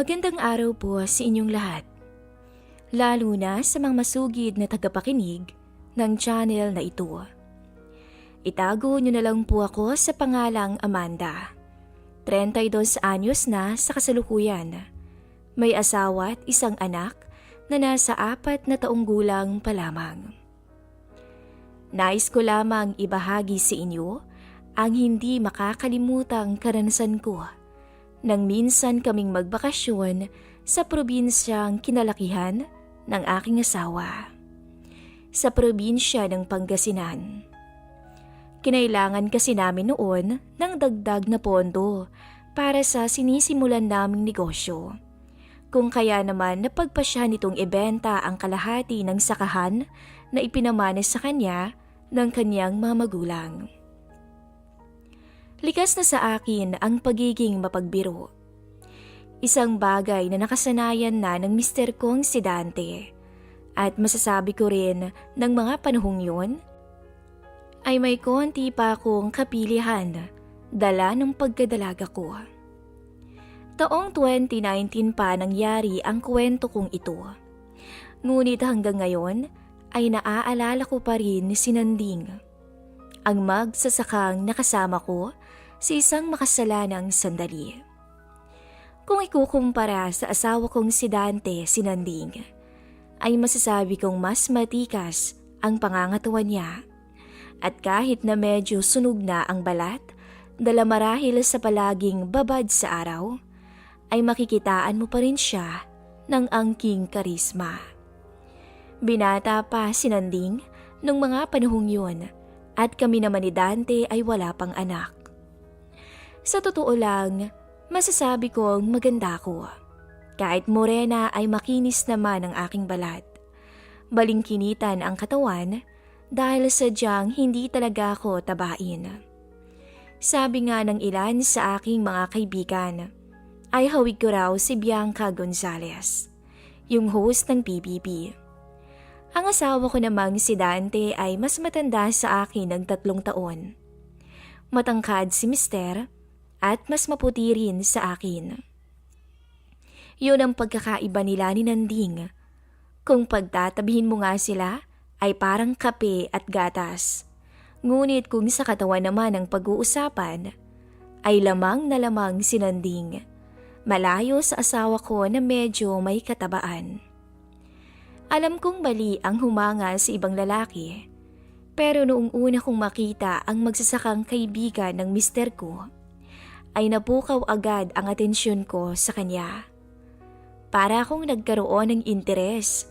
Magandang araw po sa inyong lahat, lalo na sa mga masugid na tagapakinig ng channel na ito. Itago niyo na lang po ako sa pangalang Amanda. 32 anyos na sa kasalukuyan. May asawa at isang anak na nasa 4 na taong gulang pa lamang. Nais ko lamang ibahagi sa inyo ang hindi makakalimutang karanasan ko nang minsan kaming magbakasyon sa probinsyang kinalakihan ng aking asawa. Sa probinsya ng Pangasinan. Kinailangan kasi namin noon ng dagdag na pondo para sa sinisimulan naming negosyo. Kung kaya naman napagpasya nitong ibenta ang kalahati ng sakahan na ipinamana sa kanya ng kanyang mga magulang. Likas na sa akin ang pagiging mapagbiro. Isang bagay na nakasanayan na ng mister kong si Dante. At masasabi ko rin ng mga panahong yun, ay may konti pa akong kapilihan dala ng pagkadalaga ko. Taong 2019 pa nangyari ang kwento kong ito. Ngunit hanggang ngayon ay naaalala ko pa rin si Nanding, ang magsasakang nakasama ko sa isang makasalanang sandali. Kung ikukumpara sa asawa kong si Dante, si Nanding, ay masasabi kong mas matikas ang pangangatawan niya. At kahit na medyo sunog na ang balat, dala marahil sa palaging babad sa araw, ay makikitaan mo pa rin siya ng angking karisma. Binata pa si Nanding nung mga panahong yun at kami naman ni Dante ay wala pang anak. Sa totoo lang, masasabi kong maganda ko. Kahit morena ay makinis naman ang aking balat. Balingkinitan ang katawan dahil sadyang hindi talaga ako tabain. Sabi nga ng ilan sa aking mga kaibigan, ay hawig ko raw si Bianca Gonzalez, yung host ng PBB. Ang asawa ko namang si Dante ay mas matanda sa akin ng 3 taon. Matangkad si mister at mas maputi rin sa akin. Yun ang pagkakaiba nila ni Nanding. Kung pagtatabihin mo nga sila ay parang kape at gatas. Ngunit kung sa katawan naman ang pag-uusapan ay lamang na lamang si Nanding. Malayo sa asawa ko na medyo may katabaan. Alam kong mali ang humanga sa ibang lalaki, pero noong una kong makita ang magsasakang kaibigan ng mister ko, ay napukaw agad ang atensyon ko sa kanya. Para akong nagkaroon ng interes,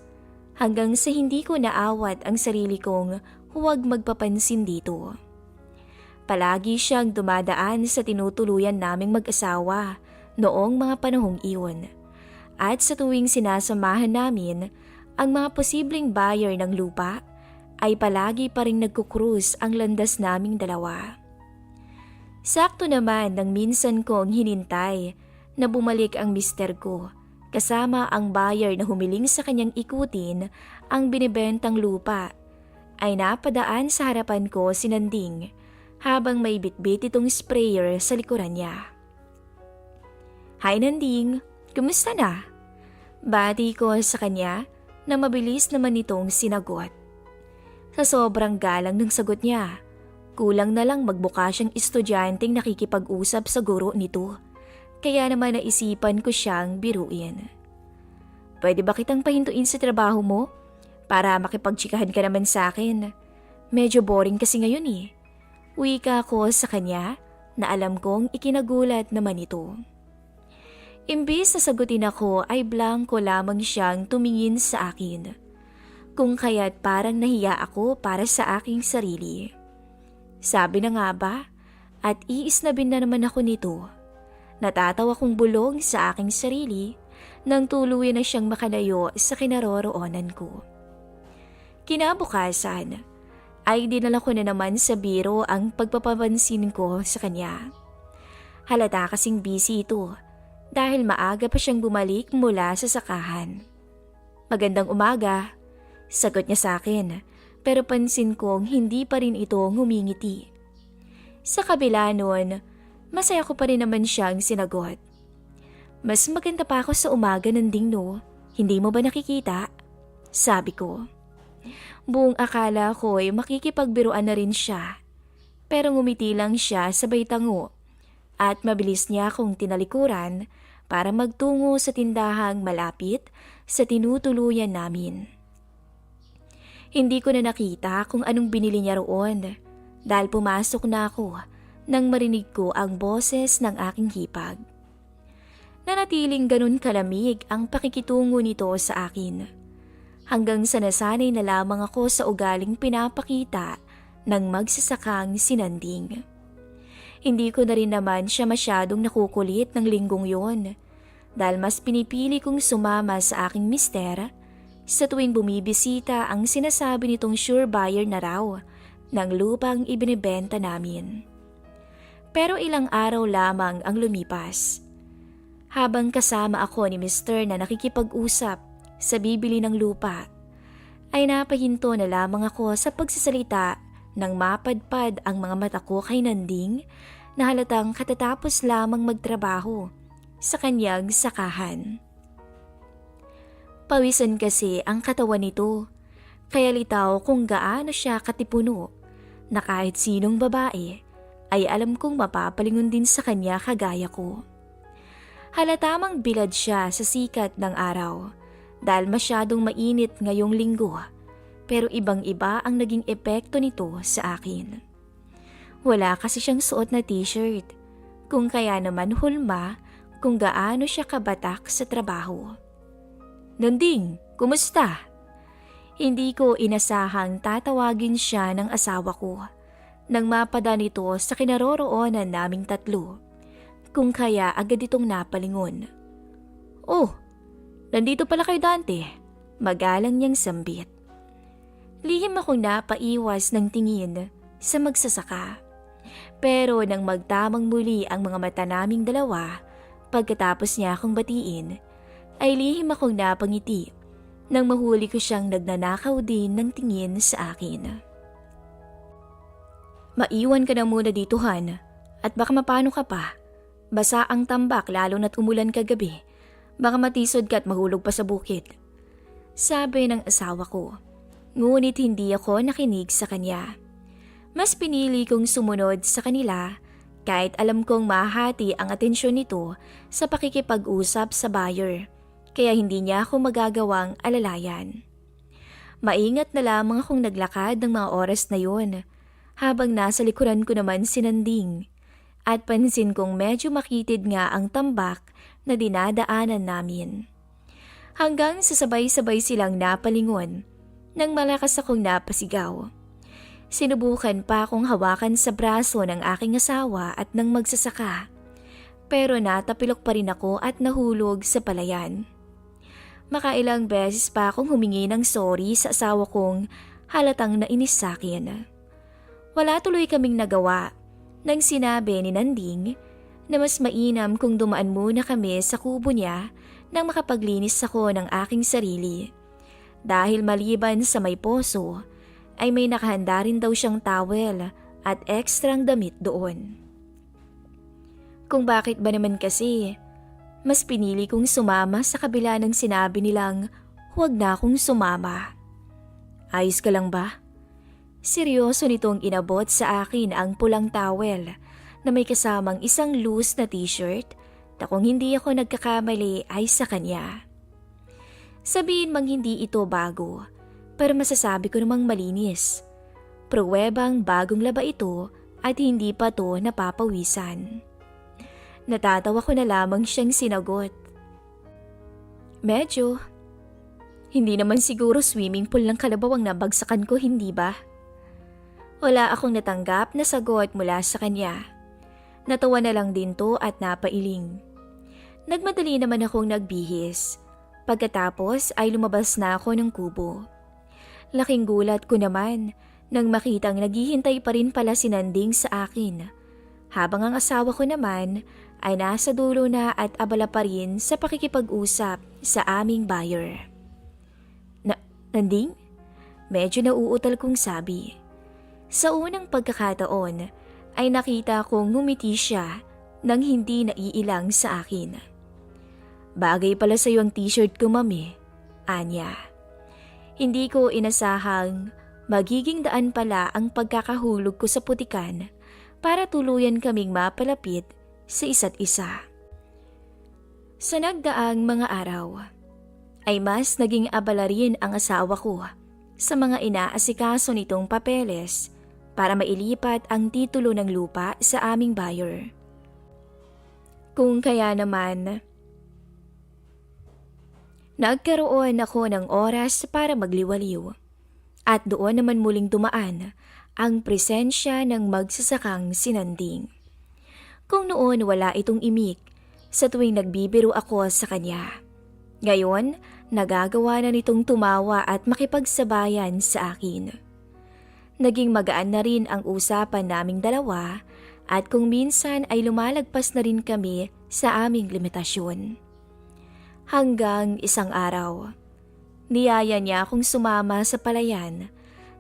hanggang sa hindi ko naawat ang sarili kong huwag magpapansin dito. Palagi siyang dumadaan sa tinutuluyan naming mag-asawa noong mga panahong iyon. At sa tuwing sinasamahan namin ang mga posibleng buyer ng lupa, ay palagi pa rin nagkukrus ang landas naming dalawa. Sakto naman nang minsan kong hinintay na bumalik ang mister ko kasama ang buyer na humiling sa kanyang ikutin ang binibentang lupa, ay napadaan sa harapan ko si Nanding habang may bitbit itong sprayer sa likuran niya. "Hi Nanding, kumusta na?" Bati ko sa kanya na mabilis naman itong sinagot. Sa sobrang galang ng sagot niya, kulang na lang magbuka siyang estudyanteng nakikipag-usap sa guro nito. Kaya naman naisipan ko siyang biruin. "Pwede ba kitang pahintuin sa trabaho mo? Para makipagtsikahan ka naman sa akin. Medyo boring kasi ngayon eh." Wika ko sa kanya na alam kong ikinagulat naman ito. Imbis na sagutin ako ay blanko lamang siyang tumingin sa akin. Kung kaya't parang nahiya ako para sa aking sarili. Sabi na nga ba, at iisnabin na naman ako nito. Natatawa kong bulong sa aking sarili nang tuluyan na siyang makalayo sa kinaroroonan ko. Kinabukasan ay dinala ko na naman sa biro ang pagpapapansin ko sa kanya. Halata kasing busy ito dahil maaga pa siyang bumalik mula sa sakahan. "Magandang umaga," sagot niya sa akin, pero pansin kong hindi pa rin ito ngumingiti. Sa kabila nun, masaya ko pa rin naman siyang sinagot. Mas maganda pa ako sa umaga, Nanding, no? Hindi mo ba nakikita? Sabi ko. Buong akala ko ay makikipagbiruan na rin siya. Pero ngumiti lang siya sabay tango at mabilis niya akong tinalikuran para magtungo sa tindahang malapit sa tinutuluyan namin. Hindi ko na nakita kung anong binili niya roon dahil pumasok na ako nang marinig ko ang boses ng aking hipag. Nanatiling ganun kalamig ang pakikitungo nito sa akin. Hanggang sa nasanay na lamang ako sa ugaling pinapakita ng magsasakang sinanding. Hindi ko na rin naman siya masyadong nakukulit ng linggong yon dahil mas pinipili kong sumama sa aking mister sa tuwing bumibisita ang sinasabi nitong sure buyer na raw ng lupang ibinibenta namin. Pero ilang araw lamang ang lumipas. Habang kasama ako ni Mr. na nakikipag-usap sa bibili ng lupa, ay napahinto na lamang ako sa pagsasalita nang mapadpad ang mga mata ko kay Nanding na halatang katatapos lamang magtrabaho sa kanyang sakahan. Pawisan kasi ang katawan nito, kaya litaw kung gaano siya katipuno na kahit sinong babae ay alam kong mapapalingon din sa kanya kagaya ko. Halatamang bilad siya sa sikat ng araw dahil masyadong mainit ngayong linggo, pero ibang-iba ang naging epekto nito sa akin. Wala kasi siyang suot na t-shirt, kung kaya naman hulma kung gaano siya kabatak sa trabaho. Nanding, kumusta? Hindi ko inasahang tatawagin siya ng asawa ko nang mapada nito sa kinaroroonan naming tatlo, kung kaya agad itong napalingon. Oh, nandito pala kayo, Dante. Magalang niyang sambit. Lihim akong napaiwas ng tingin sa magsasaka. Pero nang magtamang muli ang mga mata naming dalawa, pagkatapos niya akong batiin, ay lihim akong napangiti nang mahuli ko siyang nagnanakaw din ng tingin sa akin. Maiwan ka na muna dito, Han, at baka mapano ka pa. Basa ang tambak lalo na't umulan kagabi. Baka matisod ka at mahulog pa sa bukid. Sabi ng asawa ko. Ngunit hindi ako nakinig sa kanya. Mas pinili kong sumunod sa kanila kahit alam kong mahati ang atensyon nito sa pakikipag-usap sa buyer, kaya hindi niya ako magagawang alalayan. Maingat na lamang akong naglakad ng mga oras na yon habang nasa likuran ko naman si Nanding at pansin kong medyo makitid nga ang tambak na dinadaanan namin. Hanggang sa sabay-sabay silang napalingon nang malakas akong napasigaw. Sinubukan pa akong hawakan sa braso ng aking asawa at ng magsasaka, pero natapilok pa rin ako at nahulog sa palayan. Makailang beses pa akong humingi ng sorry sa asawa kong halatang nainis sa akin. Wala tuloy kaming nagawa nang sinabi ni Nanding na mas mainam kung dumaan muna kami sa kubo niya nang makapaglinis ako ng aking sarili. Dahil maliban sa may poso, ay may nakahanda rin daw siyang towel at ekstrang damit doon. Kung bakit ba naman kasi, mas pinili kong sumama sa kabila ng sinabi nilang huwag na akong sumama. Ayos ka lang ba? Seryoso nitong inabot sa akin ang pulang towel na may kasamang isang loose na t-shirt na kung hindi ako nagkakamali ay sa kanya. Sabihin mang hindi ito bago, pero masasabi ko namang malinis. Pruwebang bagong laba ito at hindi pa to napapawisan. Natatawa ko na lamang siyang sinagot. Medyo. Hindi naman siguro swimming pool ng Kalabaw ang nabagsakan ko, hindi ba? Wala akong natanggap na sagot mula sa kanya. Natawa na lang din to at napailing. Nagmadali naman akong nagbihis. Pagkatapos ay lumabas na ako ng kubo. Laking gulat ko naman nang makitang naghihintay pa rin pala si Nanding sa akin, habang ang asawa ko naman ay nasa dulo na at abala pa rin sa pakikipag-usap sa aming buyer. Nanding? Medyo nauutal kong sabi. Sa unang pagkakataon ay nakita kong ngumiti siya nang hindi naiilang sa akin. Bagay pala sa'yo ang t-shirt ko, mami. Anya. Hindi ko inasahang magiging daan pala ang pagkakahulog ko sa putikan para tuluyan kaming mapalapit sa isa't isa. Sa nagdaang mga araw, ay mas naging abala rin ang asawa ko sa mga inaasikaso nitong papeles para mailipat ang titulo ng lupa sa aming buyer. Kung kaya naman, nagkaroon ako ng oras para magliwaliw at doon naman muling dumaan ang presensya ng magsasakang sinanding. Kung noon wala itong imik sa tuwing nagbibiro ako sa kanya, ngayon nagagawa na nitong tumawa at makipagsabayan sa akin. Naging magaan na rin ang usapan naming dalawa at kung minsan ay lumalagpas na rin kami sa aming limitasyon. Hanggang isang araw, niyaya niya akong sumama sa palayan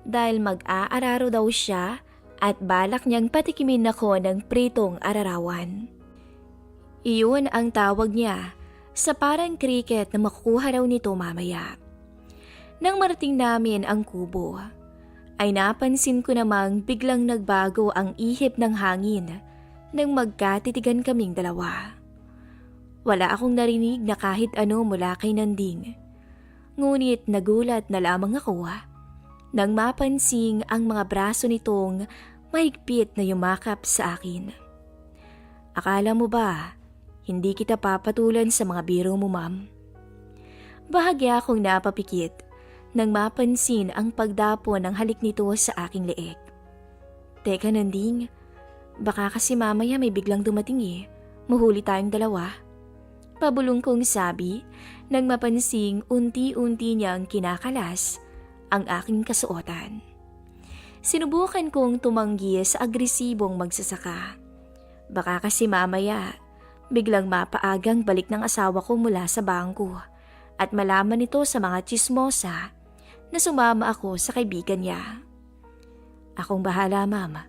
dahil mag-aararo daw siya at balak niyang patikimin ako ng pritong ararawan. Iyon ang tawag niya sa parang cricket na makukuha raw nito mamaya. Nang marating namin ang kubo, ay napansin ko namang biglang nagbago ang ihip ng hangin nang magkatitigan kaming dalawa. Wala akong narinig na kahit ano mula kay Nanding. Ngunit nagulat na lamang ako nang mapansing ang mga braso nitong mahigpit na yumakap sa akin. Akala mo ba, hindi kita papatulan sa mga biro mo, ma'am? Bahagya akong napapikit nang mapansin ang pagdapo ng halik nito sa aking leeg. Teka Nanding, baka kasi mamaya may biglang dumating mahuli tayong dalawa. Pabulong kong sabi nang mapansing unti-unti niyang kinakalas ang aking kasuotan. Sinubukan kong tumanggi sa agresibong magsasaka. Baka kasi mamaya biglang mapaagang balik ng asawa ko mula sa bangko at malaman nito sa mga tsismosa na sumama ako sa kaibigan niya. Akong bahala, ma'am.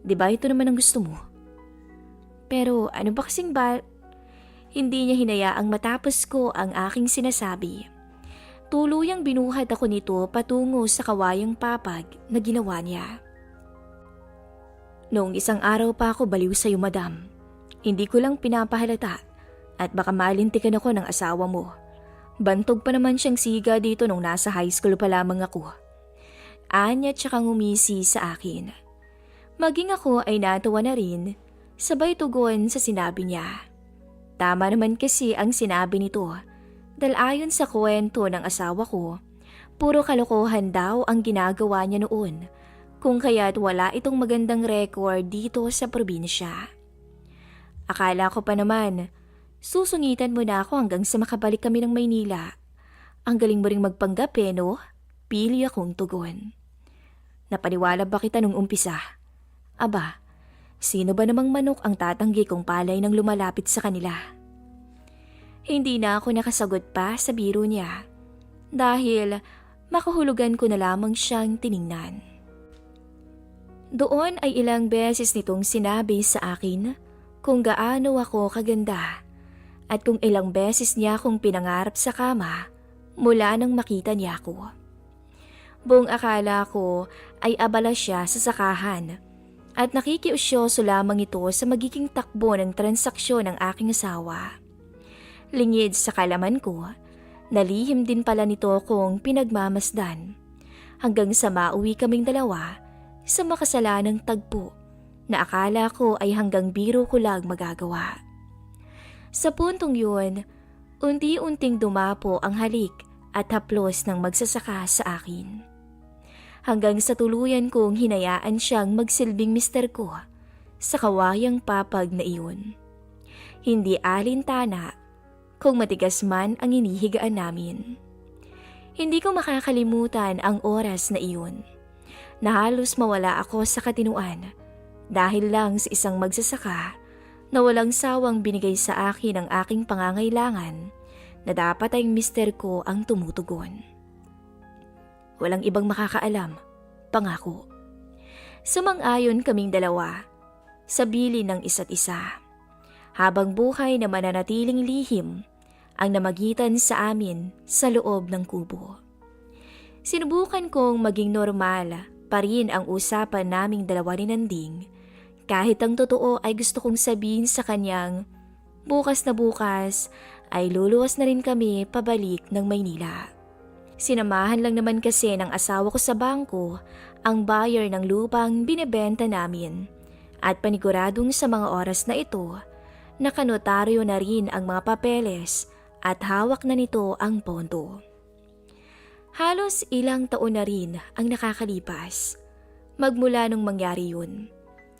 Di ba ito naman ang gusto mo? Pero ano ba kasing Hindi niya hinayaang matapos ko ang aking sinasabi. Tuluyang binuhat ako nito patungo sa kawayang papag na ginawa niya. Noong isang araw pa ako baliw sa iyo, madam. Hindi ko lang pinapahalata at baka malintikan ako ng asawa mo. Bantog pa naman siyang siga dito nung nasa high school pa lamang ako. Anya tsaka ngumisi sa akin. Maging ako ay natawa na rin, sabay tugon sa sinabi niya. Tama naman kasi ang sinabi nito dahil ayon sa kwento ng asawa ko, puro kalokohan daw ang ginagawa niya noon kung kaya't wala itong magandang record dito sa probinsya. Akala ko pa naman, susungitan mo na ako hanggang sa makabalik kami ng Maynila. Ang galing mo ring magpanggap no? Pili akong tugon. Napaniwala ba kita nung umpisa? Aba, sino ba namang manok ang tatanggi kong palay nang lumalapit sa kanila? Hindi na ako nakasagot pa sa biro niya dahil makahulugan ko na lamang siyang tiningnan. Doon ay ilang beses nitong sinabi sa akin kung gaano ako kaganda at kung ilang beses niya akong pinangarap sa kama mula nang makita niya ako. Buong akala ko ay abala siya sa sakahan at nakikiusyoso lamang ito sa magiging takbo ng transaksyon ng aking asawa. Lingid sa kalaman ko, nalihim din pala nito kong pinagmamasdan hanggang sa mauwi kaming dalawa sa makasalanang tagpo na akala ko ay hanggang biro ko lang magagawa. Sa puntong yun, unti-unting dumapo ang halik at haplos ng magsasaka sa akin. Hanggang sa tuluyan kong hinayaan siyang magsilbing mister ko sa kawayang papag na iyon. Hindi alintana kung matigas man ang inihigaan namin. Hindi ko makakalimutan ang oras na iyon na halos mawala ako sa katinuan dahil lang sa isang magsasaka na walang sawang binigay sa akin ang aking pangangailangan na dapat ay mister ko ang tumutugon. Walang ibang makakaalam, pangako. Sumang-ayon kaming dalawa sa bili ng isa't isa. Habang buhay na mananatiling lihim ang namagitan sa amin sa loob ng kubo. Sinubukan kong maging normal pa rin ang usapan naming dalawa ni Nanding, kahit ang totoo ay gusto kong sabihin sa kanyang bukas na bukas ay luluwas na rin kami pabalik ng Maynila. Sinamahan lang naman kasi ng asawa ko sa bangko ang buyer ng lupang binebenta namin at paniguradong sa mga oras na ito, nakanotaryo na rin ang mga papeles at hawak na nito ang pondo. Halos ilang taon na rin ang nakakalipas magmula nung mangyari yun.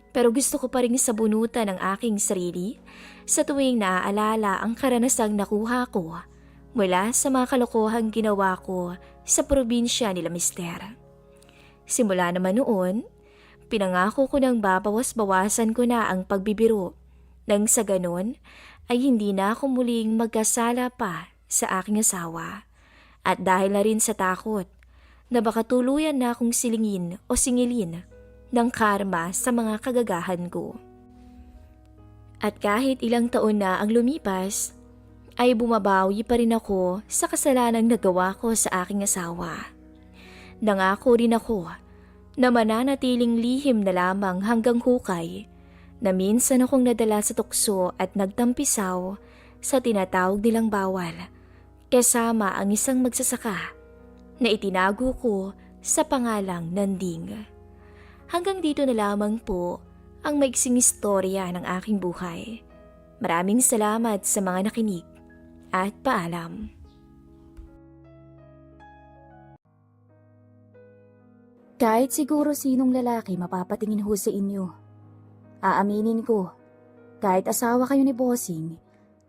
Pero gusto ko pa rin sabunutan ang aking sarili sa tuwing naaalala ang karanasang nakuha ko mula sa mga kalokohang ginawa ko sa probinsya nila Mister. Simula naman noon, pinangako ko nang babawas-bawasan ko na ang pagbibiro nang sa ganon ay hindi na ako muling magkasala pa sa aking asawa. At dahil na rin sa takot na baka tuluyan na akong silingin o singilin ng karma sa mga kagagahan ko. At kahit ilang taon na ang lumipas, ay bumabawi pa rin ako sa kasalanang nagawa ko sa aking asawa. Nangako rin ako na mananatiling lihim na lamang hanggang hukay na minsan akong nadala sa tukso at nagtampisaw sa tinatawag nilang bawal kasama ang isang magsasaka na itinago ko sa pangalang Nanding. Hanggang dito na lamang po ang maiksing istorya ng aking buhay. Maraming salamat sa mga nakinig at paalam. Kahit siguro sinong lalaki mapapatingin ho sa inyo. Aaminin ko, kahit asawa kayo ni Bossing,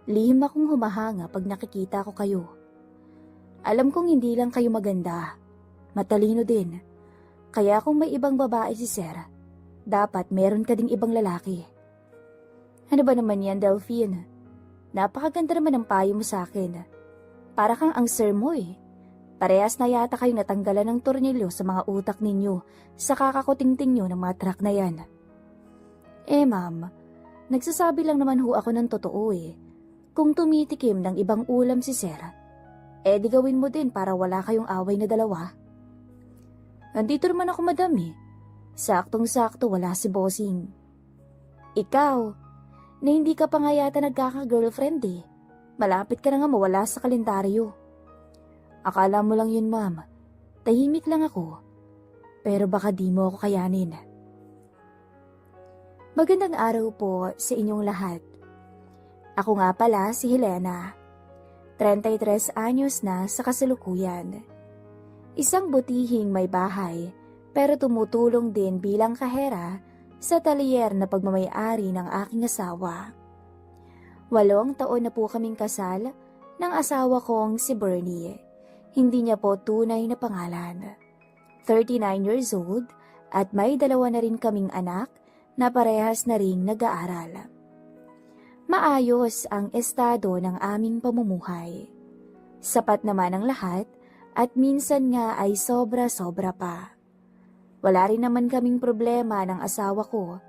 lihim akong humahanga pag nakikita ko kayo. Alam kong hindi lang kayo maganda, matalino din. Kaya kung may ibang babae si Sir, dapat meron ka ding ibang lalaki. Ano ba naman yan, Delphine? Napakaganda naman ang payo mo sa akin. Para kang ang sir mo eh. Parehas na yata kayong natanggalan ng tornilyo sa mga utak ninyo sa kakakutingting nyo ng mga truck na yan. Ma'am, nagsasabi lang naman ho ako ng totoo eh. Kung tumitikim ng ibang ulam si Sir, di gawin mo din para wala kayong away na dalawa. Nandito naman ako, madam eh. Saktong-sakto wala si Bossing. Ikaw, na hindi ka pa nga yata nagkaka-girlfriend eh. Malapit ka na nga mawala sa kalendaryo. Akala mo lang yun, ma'am. Tahimik lang ako. Pero baka di mo ako kayanin. Magandang araw po sa inyong lahat. Ako nga pala si Helena. 33 anyos na sa kasalukuyan. Isang butihing may bahay pero tumutulong din bilang kahera sa talyer na pagmamay-ari ng aking asawa. 8 taon na po kaming kasal ng asawa kong si Bernie. Hindi niya po tunay na pangalan. 39 years old at may 2 na rin kaming anak na parehas na ring nag-aaral. Maayos ang estado ng aming pamumuhay. Sapat naman ang lahat at minsan nga ay sobra-sobra pa. Wala rin naman kaming problema ng asawa ko,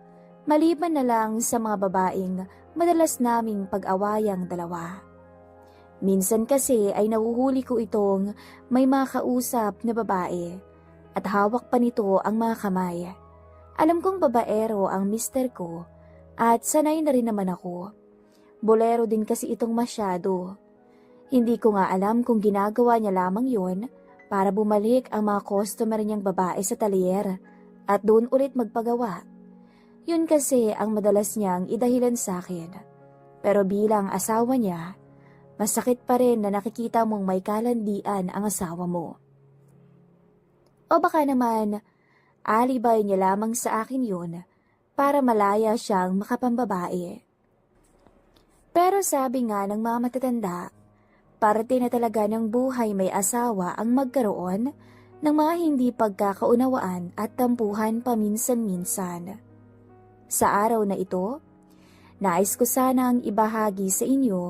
maliban na lang sa mga babaeng madalas naming pag-awayang dalawa. Minsan kasi ay nahuhuli ko itong may mga kausap na babae at hawak pa nito ang mga kamay. Alam kong babaero ang mister ko at sanay na rin naman ako. Bolero din kasi itong masyado. Hindi ko nga alam kung ginagawa niya lamang yon para bumalik ang mga customer niyang babae sa talyer at doon ulit magpagawa. Yun kasi ang madalas niyang idahilan sa akin. Pero bilang asawa niya, masakit pa rin na nakikita mong may kalandian ang asawa mo. O baka naman, alibay niya lamang sa akin yun para malaya siyang makapambabae. Pero sabi nga ng mga matatanda, parte na talaga ng buhay may asawa ang magkaroon ng mga hindi pagkakaunawaan at tampuhan paminsan-minsan. Sa araw na ito, nais ko sanang ibahagi sa inyo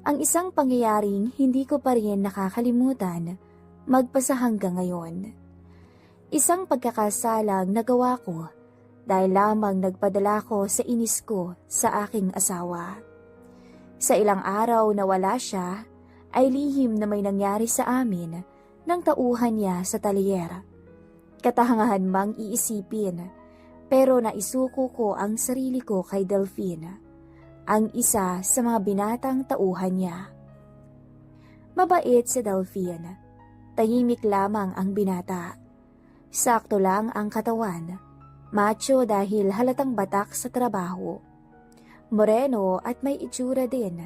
ang isang pangyayaring hindi ko pa rin nakakalimutan magpasa hanggang ngayon. Isang pagkakasalang nagawa ko dahil lamang nagpadala ko sa inis ko sa aking asawa. Sa ilang araw na wala siya, ay lihim na may nangyari sa amin nang tauhan niya sa talyer. Katahangahan mang iisipin, pero naisuko ko ang sarili ko kay Delphine, ang isa sa mga binatang tauhan niya. Mabait si Delphine, tahimik lamang ang binata. Sakto lang ang katawan, macho dahil halatang batak sa trabaho. Moreno at may itsura din.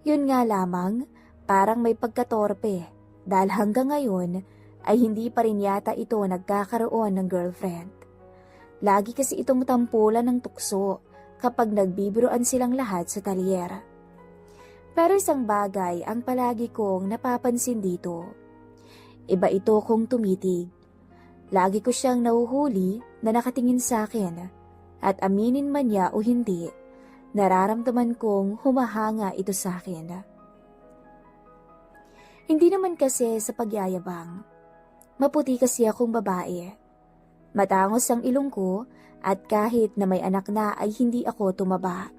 Yun nga lamang, parang may pagkatorpe dahil hanggang ngayon ay hindi pa rin yata ito nagkakaroon ng girlfriend. Lagi kasi itong tampulan ng tukso kapag nagbibiruan silang lahat sa talyer. Pero isang bagay ang palagi kong napapansin dito. Iba ito kung tumitig. Lagi ko siyang nahuhuli na nakatingin sa akin at aminin man niya o hindi, nararamdaman kong humahanga ito sa akin. Hindi naman kasi sa pagyayabang. Maputi kasi akong babae. Matangos ang ilong ko at kahit na may anak na ay hindi ako tumaba.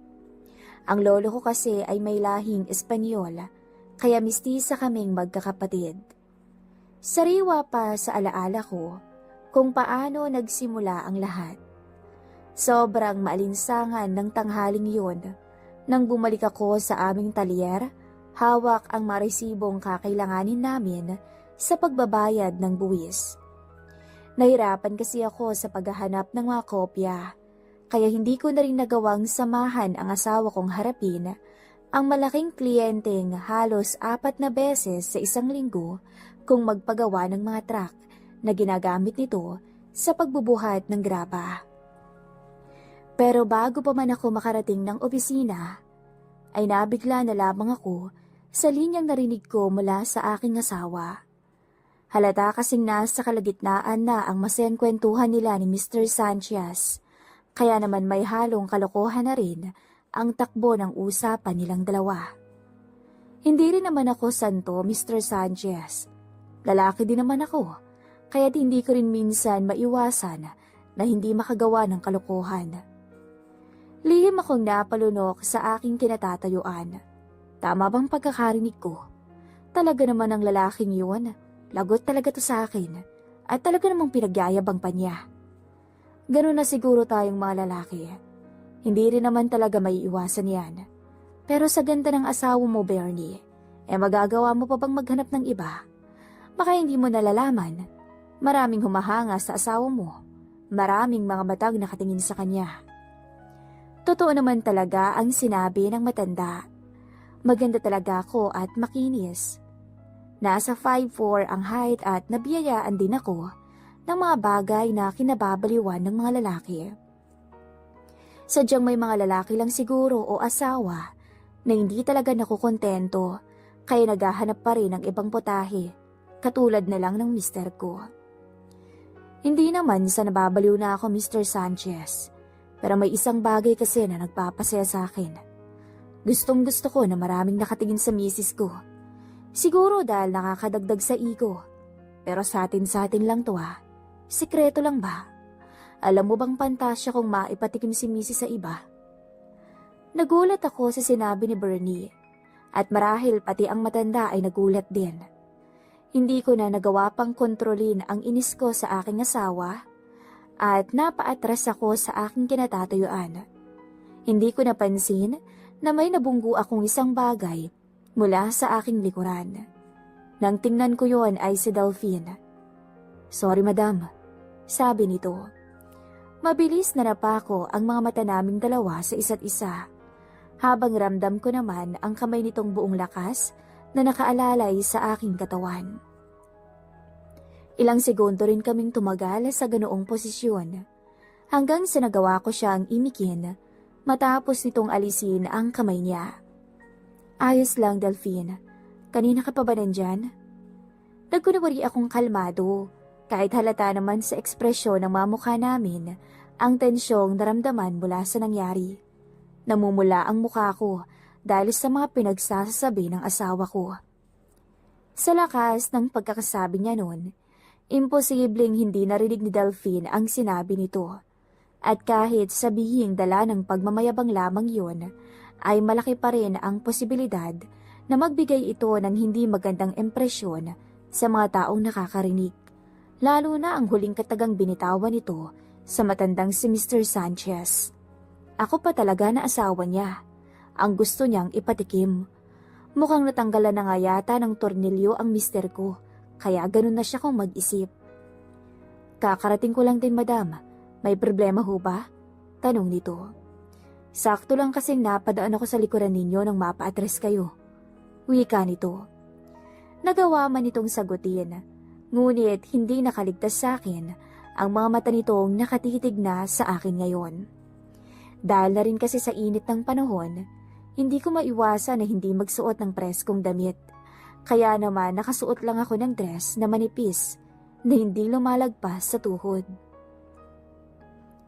Ang lolo ko kasi ay may lahing Espanyol, kaya mistisa kaming magkakapatid. Sariwa pa sa alaala ko kung paano nagsimula ang lahat. Sobrang maalinsangan ng tanghaling yun nang bumalik ako sa aming talyer, hawak ang maresibong kakailanganin namin sa pagbabayad ng buwis. Nahirapan kasi ako sa paghahanap ng mga kopya, kaya hindi ko na rin nagawang samahan ang asawa kong harapin ang malaking kliyenteng halos 4 na beses sa isang linggo kung magpagawa ng mga truck na ginagamit nito sa pagbubuhat ng graba. Pero bago pa man ako makarating ng opisina, ay nabigla na lamang ako sa linyang narinig ko mula sa aking asawa. Halata kasing nasa kalagitnaan na ang masayang kwentuhan nila ni Mr. Sanchez, kaya naman may halong kalokohan na rin ang takbo ng usapan nilang dalawa. Hindi rin naman ako santo, Mr. Sanchez. Lalaki din naman ako, kaya't hindi ko rin minsan maiwasan na hindi makagawa ng kalokohan. Lihim akong napalunok sa aking kinatatayuan. Tama bang pagkakarinig ko? Talaga naman ang lalaking yun. Lagot talaga to sa akin at talaga namang pinagyayabang pa niya. Ganun na siguro tayong mga lalaki. Hindi rin naman talaga may iwasan yan. Pero sa ganda ng asawa mo, Bernie, magagawa mo pa bang maghanap ng iba? Baka hindi mo nalalaman. Maraming humahanga sa asawa mo. Maraming mga matag nakatingin sa kanya. Totoo naman talaga ang sinabi ng matanda. Maganda talaga ako at makinis. Nasa 5'4" ang height at nabiyayaan din ako ng mga bagay na kinababaliwan ng mga lalaki. Sadyang may mga lalaki lang siguro o asawa na hindi talaga nakukontento kaya naghahanap pa rin ng ibang putahe katulad na lang ng mister ko. Hindi naman sa nababaliw na ako, Mr. Sanchez, pero may isang bagay kasi na nagpapasaya sa akin. Gustong gusto ko na maraming nakatingin sa misis ko. Siguro dahil nakakadagdag sa ego. Pero sa atin lang to ha. Sikreto lang ba? Alam mo bang pantasya kung maipatikim si misis sa iba? Nagulat ako sa sinabi ni Bernie. At marahil pati ang matanda ay nagulat din. Hindi ko na nagawa pang kontrolin ang inis ko sa aking asawa at napaatras ako sa aking kinatatayuan. Hindi ko napansin na may nabunggo akong isang bagay mula sa aking likuran. Nang tingnan ko yon ay si Delphine. "Sorry madam," sabi nito. Mabilis na napako ang mga mata naming dalawa sa isa't isa, habang ramdam ko naman ang kamay nitong buong lakas na nakaalalay sa aking katawan. Ilang segundo rin kaming tumagal sa ganoong posisyon, hanggang sa nagawa ko siyang imikin matapos nitong alisin ang kamay niya. "Ayos lang, Delphine. Kanina ka pa ba nandyan?" Nagkunwari akong kalmado, kahit halata naman sa ekspresyon ng mga mukha namin ang tensyong naramdaman mula sa nangyari. Namumula ang mukha ko dahil sa mga pinagsasabi ng asawa ko. Sa lakas ng pagkakasabi niya noon, imposibleng hindi narinig ni Delphine ang sinabi nito. At kahit sabihing dala ng pagmamayabang lamang yun, ay malaki pa rin ang posibilidad na magbigay ito ng hindi magandang impresyon sa mga taong nakakarinig, lalo na ang huling katagang binitawan nito sa matandang si Mr. Sanchez. Ako pa talaga na asawa niya. Ang gusto niyang ipatikim. Mukhang natanggalan na nga yata ng tornilyo ang mister ko, kaya ganun na siya kung mag-isip. Kakarating ko lang din, madam. May problema ho ba? Tanong nito. Sakto lang kasing napadaan ako sa likuran ninyo nang mapa-address kayo. Wika nito. Nagawa man itong sagutin, ngunit hindi nakaligtas sa akin ang mga mata nitong nakatitig na sa akin ngayon. Dahil na rin kasi sa init ng panahon, hindi ko maiwasan na hindi magsuot ng preskong damit. Kaya naman nakasuot lang ako ng dress na manipis na hindi lumalagpas sa tuhod.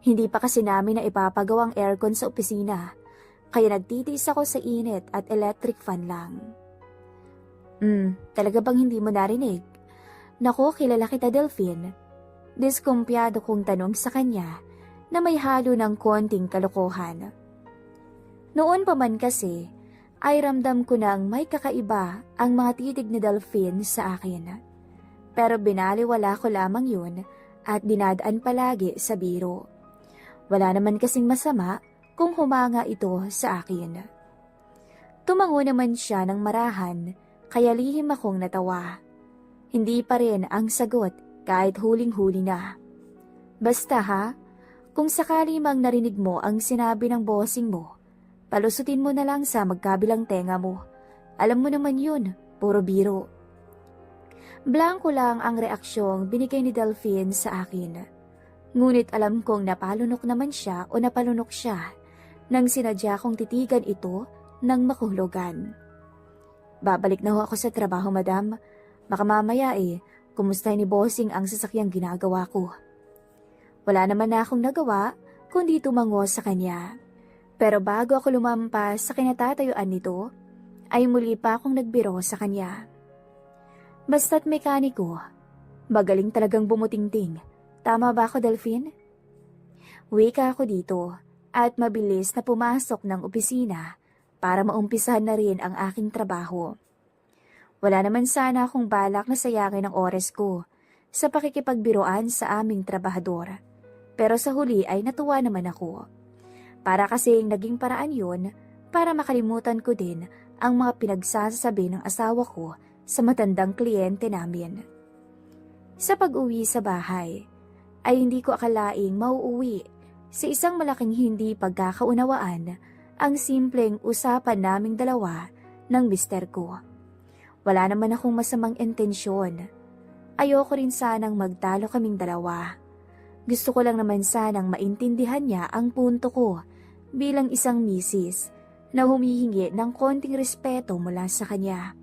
Hindi pa kasi namin na ipapagawa ang aircon sa opisina, kaya nagtitiis ako sa init at electric fan lang. Talaga bang hindi mo narinig? Naku, kilala kita, Delphine. Diskumpiyado kong tanong sa kanya na may halo ng konting kalokohan. Noon pa man kasi, ay ramdam ko nang may kakaiba ang mga titig ni Delphine sa akin. Pero binaliwala ko lamang yun at dinadaan palagi sa biro. Wala naman kasing masama kung humanga ito sa akin. Tumango naman siya ng marahan, kaya lihim akong natawa. Hindi pa rin ang sagot kahit huling-huli na. Basta ha, kung sakali mang narinig mo ang sinabi ng bossing mo, palusutin mo na lang sa magkabilang tenga mo. Alam mo naman yun, puro biro. Blanko lang ang reaksyong binigay ni Delphine sa akin. Ngunit alam kong napalunok naman siya o napalunok siya nang sinadya kong titigan ito ng makuhulugan. Babalik na ho ako sa trabaho, madam. Baka mamaya kumustahin ni bossing ang sasakyang ginagawa ko. Wala naman na akong nagawa kundi tumango sa kanya. Pero bago ako lumampas sa kinatatayuan nito, ay muli pa akong nagbiro sa kanya. Basta't mekaniko, magaling talagang bumutingting. Tama ba ako, Delphine? Wika ako dito at mabilis na pumasok ng opisina para maumpisahan na rin ang aking trabaho. Wala naman sana akong balak na sayangin ang oras ko sa pakikipagbiroan sa aming trabahador. Pero sa huli ay natuwa naman ako. Para kasing naging paraan yun para makalimutan ko din ang mga pinagsasabi ng asawa ko sa matandang kliyente namin. Sa pag-uwi sa bahay, ay hindi ko akalaing mauuwi sa isang malaking hindi pagkakaunawaan ang simpleng usapan naming dalawa ng mister ko. Wala naman akong masamang intensyon. Ayoko rin sanang magtalo kaming dalawa. Gusto ko lang naman sanang maintindihan niya ang punto ko bilang isang misis na humihingi ng konting respeto mula sa kanya.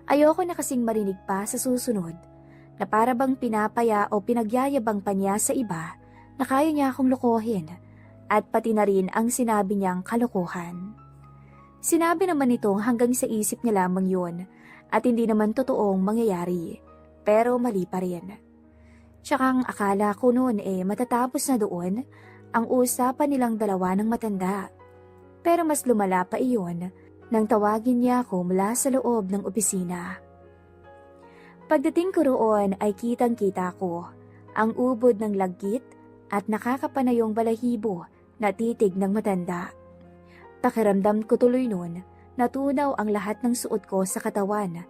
Ayoko na kasing marinig pa sa susunod na para bang pinapaya o pinagyayabang pa niya sa iba na kaya niya akong lokohin at pati na rin ang sinabi niyang kalokohan. Sinabi naman nitong hanggang sa isip niya lamang yun at hindi naman totoong mangyayari, pero mali pa rin. Tsaka ang akala ko noon matatapos na doon ang usapan nilang dalawa ng matanda. Pero mas lumala pa iyon nang tawagin niya ako mula sa loob ng opisina. Pagdating ko roon ay kitang-kita ko ang ubod ng laggit at nakakapanayong balahibo na titig ng matanda. Pakiramdam ko tuloy noon, natunaw ang lahat ng suot ko sa katawan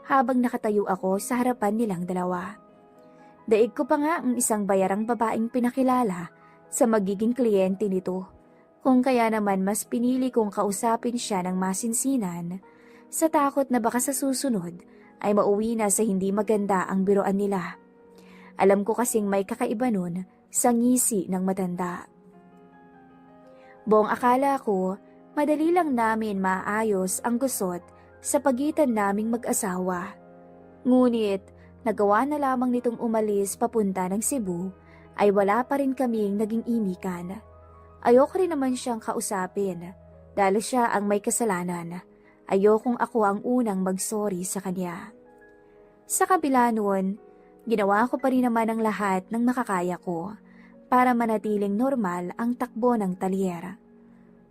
habang nakatayo ako sa harapan nilang dalawa. Daig ko pa nga ang isang bayarang babaeng pinakilala sa magiging kliyente nito. Kung kaya naman mas pinili kong kausapin siya ng masinsinan sa takot na baka sa susunod ay mauwi na sa hindi maganda ang biroan nila. Alam ko kasing may kakaiba nun sa ngisi ng matanda. Buong akala ko, madali lang namin maayos ang gusot sa pagitan naming mag-asawa. Ngunit, nagawa na lamang nitong umalis papunta ng Cebu, ay wala pa rin kaming naging imikan. Ayoko rin naman siyang kausapin, dahil siya ang may kasalanan. Ayokong ako ang unang mag-sorry sa kanya. Sa kabila nun, ginawa ko pa rin naman ang lahat ng makakaya ko para manatiling normal ang takbo ng talyera.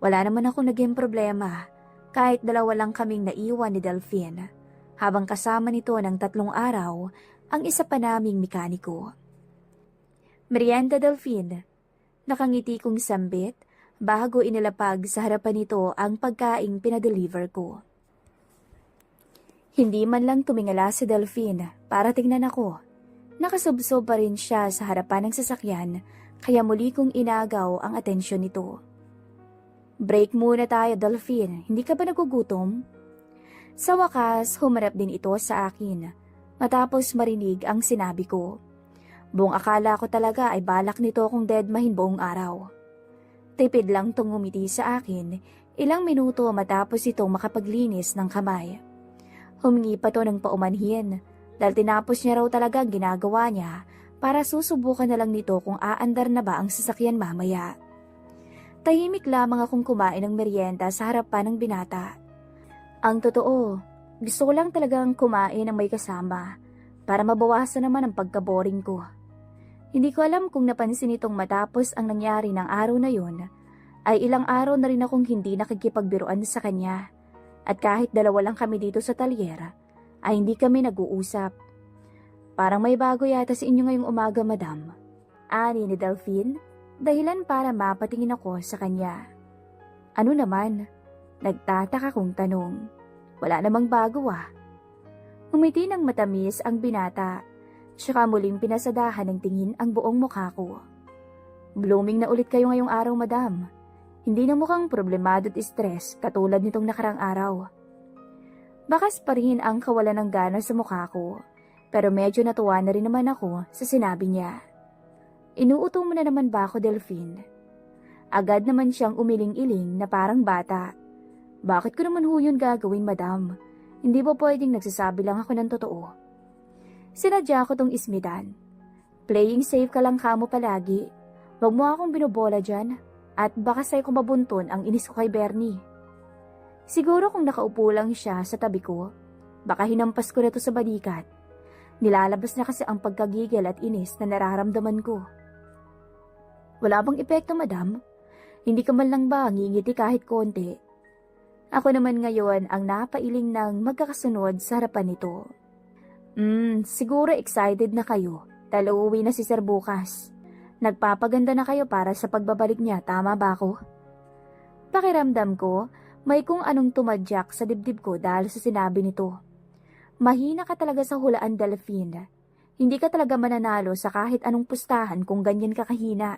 Wala naman ako naging problema, Kahit dalawa lang kaming naiwan ni Delphine, habang kasama nito ng 3 araw ang isa pa naming mekaniko. Merienda, Delphine. Nakangiti kong sambit bago inilapag sa harapan nito ang pagkaing pinadeliver ko. Hindi man lang tumingala si Delphine para tingnan ako. Nakasubsob pa rin siya sa harapan ng sasakyan kaya muli kong inagaw ang atensyon nito. Break muna tayo, Delphine. Hindi ka ba nagugutom? Sa wakas, humarap din ito sa akin matapos marinig ang sinabi ko. Buong akala ko talaga ay balak nito akong deadmahin buong araw. Tipid lang tong ngumiti sa akin ilang minuto matapos itong makapaglinis ng kamay. Humingi pa to ng paumanhin dahil tinapos niya raw talaga ang ginagawa niya para susubukan na lang nito kung aandar na ba ang sasakyan mamaya. Tahimik lamang akong kumain ng merienda sa harapan ng binata. Ang totoo, gusto ko lang talagang kumain ng may kasama para mabawasan naman ang pagka-boring ko. Hindi ko alam kung napansin itong matapos ang nangyari ng araw na yun, ay ilang araw na rin akong hindi nakikipagbiruan sa kanya. At kahit dalawa lang kami dito sa talyer, ay hindi kami nag-uusap. Parang may bago yata sa inyo ngayong umaga, madam. Ani ni Delphine, dahilan para mapatingin ako sa kanya. Ano naman? Nagtataka kong tanong. Wala namang bago ah. Umiti ng matamis ang binata, tsaka muling pinasadahan ng tingin ang buong mukha ko. Blooming na ulit kayo ngayong araw, madam. Hindi na mukhang problemado at stress katulad nitong nakarang araw. Bakas pa rin ang kawalan ng gana sa mukha ko, pero medyo natuwa na rin naman ako sa sinabi niya. Inuuto mo na naman ba ako, Delphine? Agad naman siyang umiling-iling na parang bata. Bakit ko naman ho yun gagawin, madam? Hindi ba pwedeng nagsasabi lang ako ng totoo? Sinadya ko tong ismidan. Playing safe ka lang kamo palagi. Huwag mo akong binobola dyan at baka sa'yo ko mabuntun ang inis ko kay Bernie. Siguro kung nakaupo lang siya sa tabi ko, baka hinampas ko na to sa balikat. Nilalabas na kasi ang pagkagigil at inis na nararamdaman ko. Wala bang epekto, madam? Hindi ka man lang ba ngingiti kahit konti? Ako naman ngayon ang napailing ng magkakasunod sa harapan nito. Siguro excited na kayo dahil uuwi na si Sir bukas. Nagpapaganda na kayo para sa pagbabalik niya, tama ba ako? Pakiramdam ko, may kung anong tumadyak sa dibdib ko dahil sa sinabi nito. Mahina ka talaga sa hulaan, Delphine. Hindi ka talaga mananalo sa kahit anong pustahan kung ganyan ka kahina.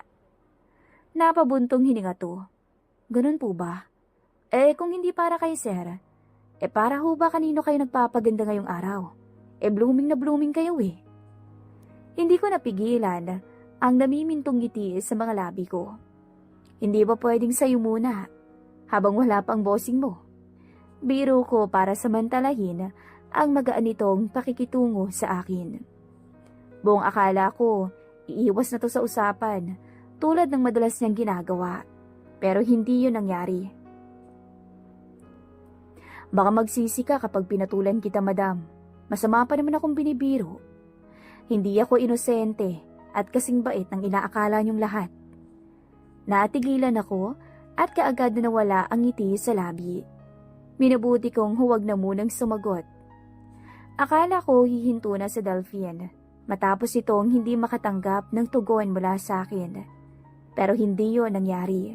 Napabuntong hininga to. Ganun po ba? Kung hindi para kay Sir, para ho ba kanino kayo nagpapaganda ngayong araw? Blooming na blooming kayo eh. Hindi ko napigilan ang namimintong ngiti sa mga labi ko. Hindi ba pwedeng sa'yo muna, habang wala pang bossing mo? Biro ko para samantalahin ang magaan nitong pakikitungo sa akin. Buong akala ko, iiwas na to sa usapan, tulad ng madalas niyang ginagawa. Pero hindi yun nangyari. Baka magsisi ka kapag pinatulan kita, madam. Masama pa naman akong binibiro. Hindi ako inosente at kasing bait ng inaakala niyong lahat. Natigilan ako at kaagad na nawala ang ngiti sa labi. Minabuti kong huwag na munang sumagot. Akala ko hihinto na si Delphine matapos itong hindi makatanggap ng tugon mula sa akin. Pero hindi yun nangyari.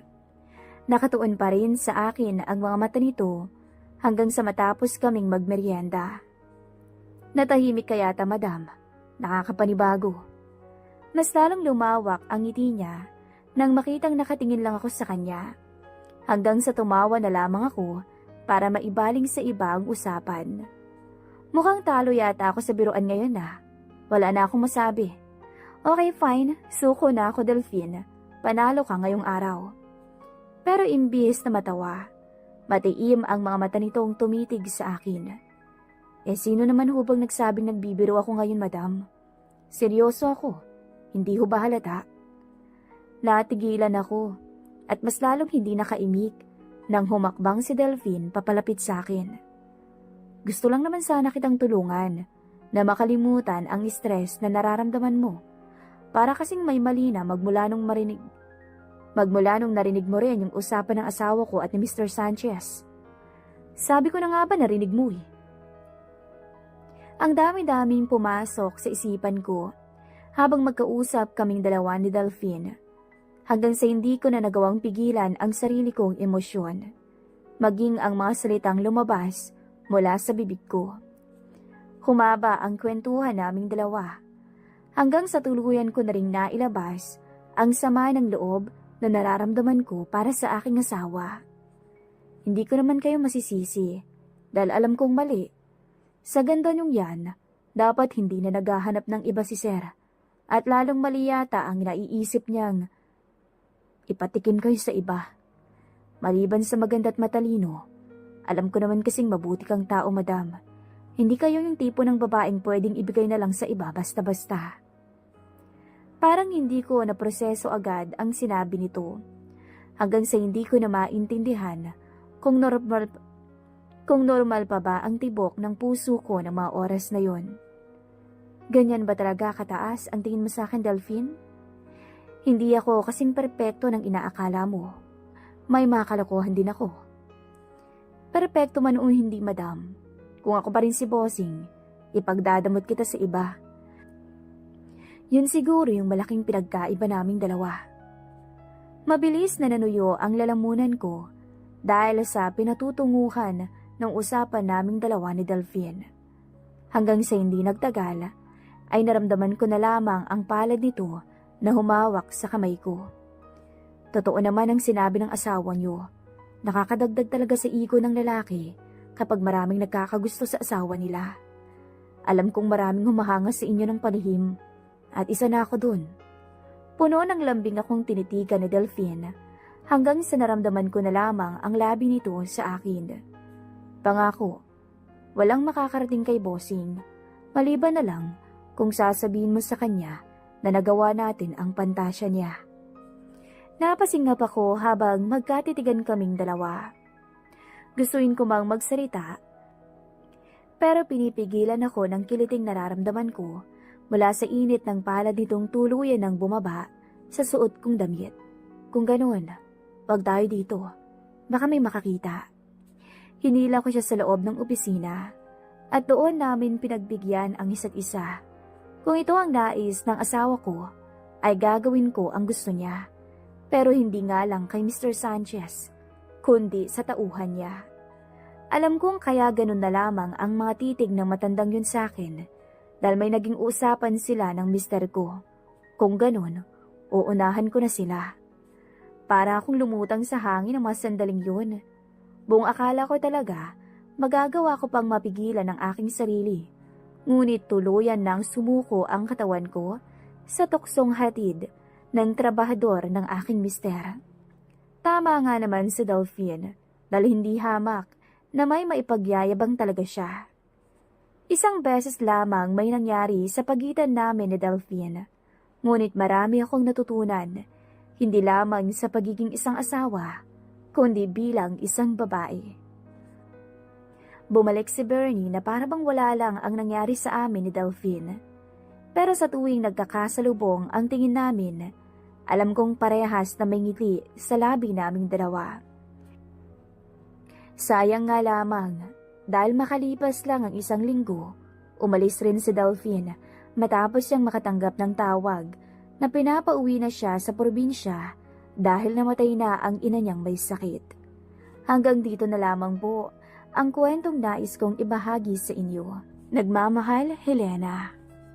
Nakatuon pa rin sa akin ang mga mata nito hanggang sa matapos kaming magmerienda. Natahimik ka yata, madam. Nakakapanibago. Mas lalong lumawak ang ngiti niya nang makitang nakatingin lang ako sa kanya. Hanggang sa tumawa na lamang ako para maibaling sa iba ang usapan. Mukhang talo yata ako sa biruan ngayon ah. Wala na akong masabi. Okay, fine. Suko na ako, Delphine. Panalo ka ngayong araw. Pero imbis na matawa, matiim ang mga mata nitong tumitig sa akin. Sino naman hubang nagsabing nagbibiro ako ngayon, madam? Seryoso ako. Hindi ho ba halata? Natigilan ako at mas lalong hindi nakaimik nang humakbang si Delphine papalapit sa akin. Gusto lang naman sana kitang tulungan na makalimutan ang stress na nararamdaman mo. Para kasing may mali na magmula nung narinig mo rin yung usapan ng asawa ko at ni Mr. Sanchez. Sabi ko na nga ba narinig mo eh. Ang dami-daming pumasok sa isipan ko habang magkausap kaming dalawa ni Delphine. Hanggang sa hindi ko na nagawang pigilan ang sarili kong emosyon. Maging ang mga salitang lumabas mula sa bibig ko. Humaba ang kwentuhan naming dalawa. Hanggang sa tuluyan ko na ring nailabas ang sama ng loob na nararamdaman ko para sa aking asawa. Hindi ko naman kayo masisisi dahil alam kong mali. Sa ganda niyong yan, dapat hindi na naghahanap ng iba si Sir. At lalong mali yata ang naiisip niyang ipatikim kayo sa iba. Maliban sa maganda't matalino, alam ko naman kasing mabuti kang tao, madam. Hindi kayo yung tipo ng babaeng pwedeng ibigay na lang sa iba basta-basta. Parang hindi ko naproseso agad ang sinabi nito. Hanggang sa hindi ko na maintindihan kung normal pa ba ang tibok ng puso ko ng mga oras na yon. Ganyan ba talaga kataas ang tingin mo sa akin, Delphine? Hindi ako kasing perpekto ng inaakala mo. May mga kalokohan din ako. Perpekto man o hindi, madam. Kung ako pa rin si Bossing, ipagdadamot kita sa iba. Yun siguro yung malaking pinagkaiba naming dalawa. Mabilis na nanuyo ang lalamunan ko dahil sa pinatutunguhan ng usapan naming dalawa ni Delphine. Hanggang sa hindi nagtagal, ay naramdaman ko na lamang ang palad nito na humawak sa kamay ko. Totoo naman ang sinabi ng asawa niyo. Nakakadagdag talaga sa ego ng lalaki kapag maraming nagkakagusto sa asawa nila. Alam kong maraming humahanga sa inyo ng panihim at isa na ako dun. Puno ng lambing akong tinitigan ni Delphine hanggang sa naramdaman ko na lamang ang labi nito sa akin. Pangako, walang makakarating kay Bossing, maliban na lang kung sasabihin mo sa kanya na nagawa natin ang pantasya niya. Napasingap ako habang magkatitigan kaming dalawa. Gustuin ko mang magsalita, pero pinipigilan ako ng kiliting nararamdaman ko mula sa init ng palad nitong tuluyan ng bumaba sa suot kong damit. Kung ganoon, wag tayo dito. Baka may makakita. Hinila ko siya sa loob ng opisina at doon namin pinagbigyan ang isa't isa. Kung ito ang nais ng asawa ko, ay gagawin ko ang gusto niya. Pero hindi nga lang kay Mr. Sanchez, kundi sa tauhan niya. Alam kong kaya ganun na lamang ang mga titig ng matandang yun sa akin dahil may naging usapan sila ng mister ko. Kung ganun, uunahan ko na sila. Para akong lumutang sa hangin ang mga sandaling yun. Buong akala ko talaga, magagawa ko pang mapigilan ang aking sarili. Ngunit tuluyan nang sumuko ang katawan ko sa tuksong hatid ng trabahador ng aking mister. Tama nga naman si Delphine dahil hindi hamak na may maipagyayabang talaga siya. Isang beses lamang may nangyari sa pagitan namin ni Delphine. Ngunit marami akong natutunan, hindi lamang sa pagiging isang asawa, kundi bilang isang babae. Bumalik si Bernie na parabang wala lang ang nangyari sa amin ni Delphine. Pero sa tuwing nagkakasalubong ang tingin namin, alam kong parehas na may ngiti sa labi naming dalawa. Sayang nga lamang, dahil makalipas lang ang isang linggo, umalis rin si Delphine matapos siyang makatanggap ng tawag na pinapauwi na siya sa probinsya dahil namatay na ang ina niyang may sakit. Hanggang dito na lamang po ang kwentong nais kong ibahagi sa inyo. Nagmamahal, Helena.